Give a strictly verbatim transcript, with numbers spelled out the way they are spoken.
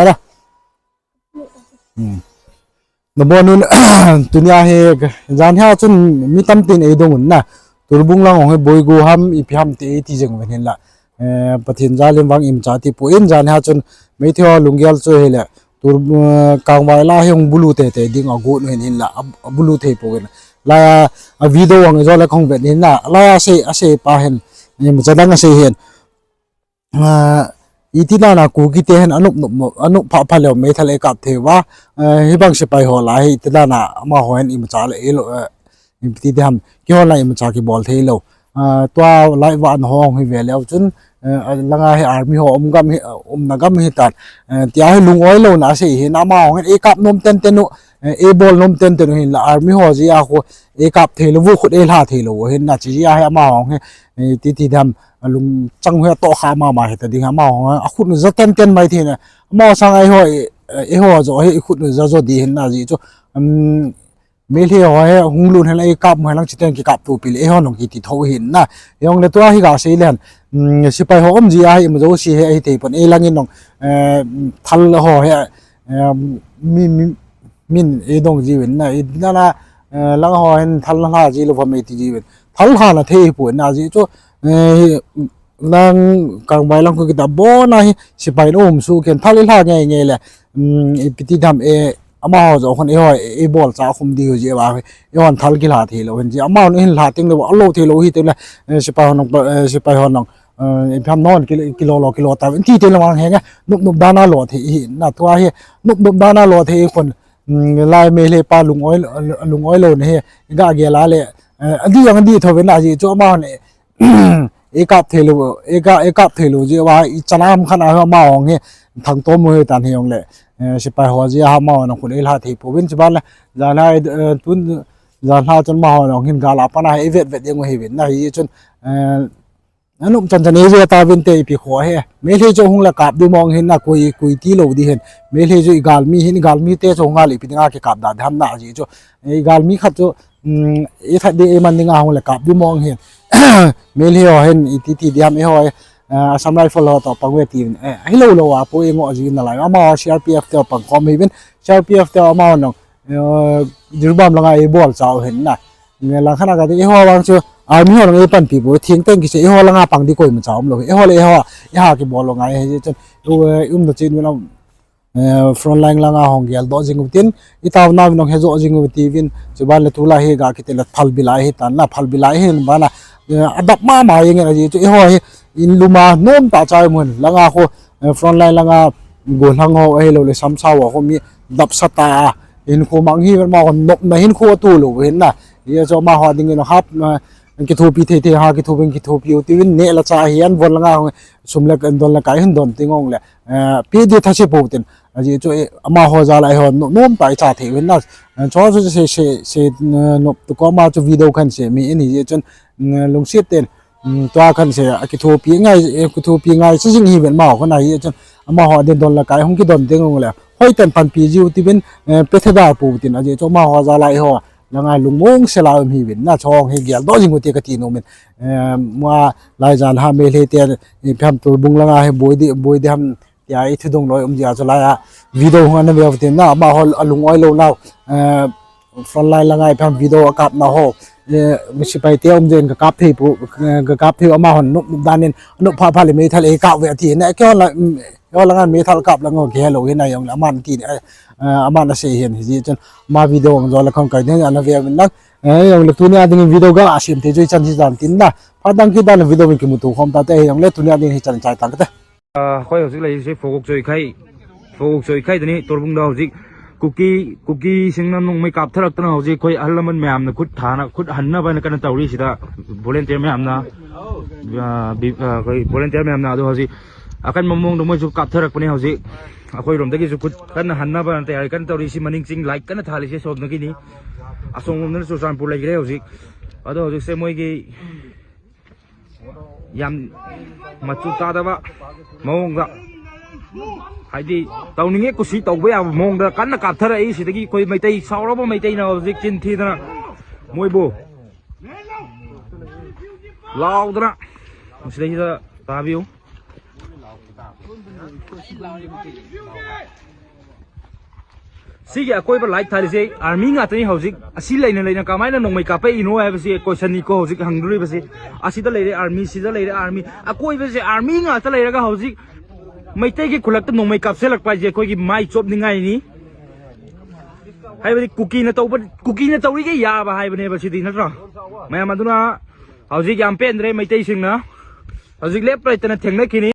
Ala. Hmm. Nabonun, tunia hi, jan hia chun mi tamtin eidong un na. Torbung lang hong hi boigu ham, ipi ham ti eiti jeng uvin hinla. Eh, Pathen jalin vang imacha tipon, jan hia chun Meitei ho lunggel chu hile. Tur, eh, Kangvai la hi hung bulu teitei ding agot u hin hinla, ab-, abulu thei pouvin. Laiya, a video ang ijole kahung vet hinla. Laiya asei, asei pa hin. Imacha dang asei hin. Ah, iti dan a Kuki te hin anop, nop, nop, anop pha, pha leu meithal eikap thei uva. Eh, hibang sepai ho la hi iti dan a amaho hin imacha le eilo, eh, ipi ti diham, kihol a imacha kibol thei lou. Ah, tua lai uva ana hong hi ve leu chun, eh, langa hi army ho um gam hi, umna gam hitan. Eh, tia hi lung-oi louna asei hin amaho hin eikap nom tenten u, eh, eibol nom tenten u hinla army ho jeh a khu eikap thei lou u, khut eilha thei lou u hinna chi jeh a hi amaho hi, eh, iti ti diham, alungchang u hi atohkha mama hita ding, amaho hi akhut u ja tenten mai thei na. Amaho sang eiho, eh, eiho jo hi ikhut u ja jo di hinna jeh chu, um, Meitei ho hi hung lhun hen la eikap mo hen lang chiten kikap tupi le, eiho nong kiti tho hinna. Hijongle tua hi gasei len, um, sepai ho um jeh a hi ima jouse hi ahi thei pon, eilangin nong, eh, thal ho hi, eh, mi, mi, min eidong jiuvin na, i nana, eh, lang ho hin thal nalha ji lou ham eiti jiuvin. Thal lhana thei hi pon na jeh chu, eh, lang Kangvai lang khu kita bon a hi sepai in um suh ken thal ilha ngei ngei le, um, ipi ti diham e, amaho jo khun eiho, eibolcha khum diu jeh uva, eihon thal kilha thei lou hin jeh, amaho hin lha teng lou, alou thei lou hi teng le, eh, sepai ho nong pa, eh, sepai ho nong, eh, ipi ham non kil-, kilo lo, kilo ta, ti teng le mang henge, nop nop dan a lo thei hinna tua hi, nop nop dan a lo thei khun, um, lai Meitei pa lung-oi, lung-oi louna hi, ga gel a le, eh, adih jong adih tho ve na jeh chu amaho hin, eikap thei lou, eika-, eikap thei lou jeh uva, ichan ham khat a hi amaho hi, thangtom u hitan hijongle, eh, sepai ho jeh a amaho nong khut eilha thei pouvin chiban le, jan a, eh, tun, jan a chun amaho nong hin gal a pat a hi eivet vet jeng u hiuvin na hi chun, eh, anop chan chan eive tauvin te ipi kho hi. Meitei chu hung le kap di mong hinna koi, koi ti lou di hin. Meitei chu igalmi hin, igalmi te chu hung a le ipi dinga kikap da diham na jeh chu. Igalmi khat chu, um, ithat di iman dinga hung le kap di mong hin. Meitei ho hin iti ti diham eiho, eh, Assam Rifle ho toh pang uve tin. Eh, hilou lou a po eingoh ji nalai. Amaho C R P F te pang khom hiuvin. C R P F te amaho nong, eh, Jiribam langa eibolcha u hinna. Nge lang khat a kati, eiho vang chu, army ho lang eipanpi pou, theng teng kisei, eiho langa pang di koimacha um lou. Eiho le eiho, eiha kibol lou ngai, hijeh chun, u, eh, umna chen uvin, eh, front line langa hong geldoh jing utin, itaona uvin hong hejoh jing utin, chiban le tulai hi ga kiti le phalbi lai hitan na, phalbi lai hin bana, eh, adap mama jeng in ajeh chu, eiho hi, in lum a nom tah cha mun, langa khu, eh, front line langa, gollhang ho, ahilou le samsao ho, mi dap sa ta, hinkho mang hi, amaho nopna hinkho atu lou hinna. Hijeh chu amaho dingin hap, eh, kithopi thei thei ha, kithopi, kithopi u tin, neh le chah hi, an von langa hong, sum le, don le kai hin don teng ong le, eh, pe di tha se pou tin. Ajeh chu, eh, amaho jal a eiho no-, nom tah icha thei u hinna. Eh, chu chu se, se, se, eh, nop tu koma chu video kan se mi in hijeh chun, mm, lungset ten. Um, tua kan se, akithopi ngai, eh, kithopi ngai, chu jing hi ven amaho kona hi, chun amaho din don le kai, hung kidon teng ong le. Hoiten panpi jiu tivin, eh, pe thei da pou tin, ajeh chu amaho jal a eiho, langa lungmong sela um hiuvin, na chong hi geldoh jing u ti kati nom in, eh, ma lai jan a Meitei te, eh, ipi ham Torbung langa hi boi di, boi di ham, tia ithudong loi um jeh a chu laiya video hung ana ve u tin na, amaho alung-oi louna, eh, front line langa ipi ham video akapna ho, eh, sepai te um jeh in kakap thei pou, eh, kakap thei u amaho nop, nop dan in, nop pha pha le meithal eikap uve ati na, keiho la, mm, keiho langa meithal kap lang ho kihe lou hinna jong le aman ti, eh, eh, aman asei hin hijeh chun ama video ang jo le khang kai den ana ve uvin lang, eh, jong le tunia ding video ga asem thei joi chan hi jan tin na, phat dang kit dan video min kimuto khom tate, jong le tunia ding hichan chai tang kate. Ah, khoi hojik lai se Fogok Choikhai. Fogok Choikhai tani Torbung da hojik. Kuki, Kuki singnam nung mai kap tharak tana hojik khoi ahal laman mayam na khut thana, khut hanna bana kana tauri sida volunteer mayam na. Ah, bi-, ah, khoi volunteer mayam na do hojik. Akan mamong do moi chu kap tharak pani hojik. Akhoi rom dagi chu khut kana hanna bana tayari kana tauri si maning ching like kana thali se som na kini. Asong na Churachandpur lai gre hojik. Ado hojik se moi gi Yam machu ta da ba. Mong da. Hai di, tau ninge kusi tau ba ya mong da, kan na kap thara i si da ki koi Meitei, sauraba Meitei na hojik chin thi da na. Moi bo. Lau da na. Musi da hi da ta biu. ꯁꯤꯒꯤ ꯑꯀꯣꯏꯕ ꯂꯥꯏꯠ ꯊꯥꯜꯂꯤꯁꯦ ꯑꯥꯔꯃꯤ ꯉꯥꯛꯇꯅꯤ꯫ ꯍꯧꯖꯤꯛ ꯑꯁꯤ ꯂꯩꯅ ꯂꯩꯅ ꯀꯃꯥꯏꯅ ꯅꯣꯡꯃꯩ ꯀꯥꯞꯄꯛꯏꯅꯣ ꯍꯥꯏꯕꯁꯤ ꯀꯣꯏꯁꯟꯅꯤꯀꯣ ꯍꯧꯖꯤꯛ ꯍꯪꯗꯣꯔꯤꯕꯁꯤ꯫ ꯑꯁꯤꯗ ꯂꯩꯔꯦ ꯑꯥꯔꯃꯤ, ꯁꯤꯗ ꯂꯩꯔꯦ ꯑꯥꯔꯃꯤ, ꯑꯀꯣꯏꯕꯁꯦ ꯑꯥꯔꯃꯤ ꯉꯥꯛꯇ ꯂꯩꯔꯒ ꯍꯧꯖꯤꯛ ꯃꯩꯇꯩꯒꯤ ꯈꯨꯜꯂꯛꯇ ꯅꯣꯡꯃꯩ ꯀꯥꯞꯁꯤꯜꯂꯛꯄ ꯍꯥꯏꯁꯦ ꯑꯩꯈꯣꯏꯒꯤ ꯃꯥꯏ ꯆꯣꯞꯅꯤꯡꯉꯥꯏꯅꯤ꯫ ꯍꯥꯏꯕꯗꯤ ꯀꯨꯀꯤꯅ ꯇꯧꯕ, ꯀꯨꯀꯤꯅ ꯇꯧꯔꯤꯒꯩ ꯌꯥꯕ ꯍꯥꯏꯕꯅꯦꯕ ꯁꯤꯗꯤ, ꯅꯠꯇ꯭ꯔꯣ? ꯃꯌꯥꯝ ꯑꯗꯨꯅ ꯍꯧꯖꯤꯛ ꯌꯥꯝ ꯄꯦꯟꯗ꯭ꯔꯦ ꯃꯩꯇꯩꯁꯤꯡꯅ꯫ ꯍꯧꯖꯤꯛ ꯂꯦꯞ ꯂꯩꯇꯅ ꯊꯦꯡꯅꯈꯤꯅꯤ꯫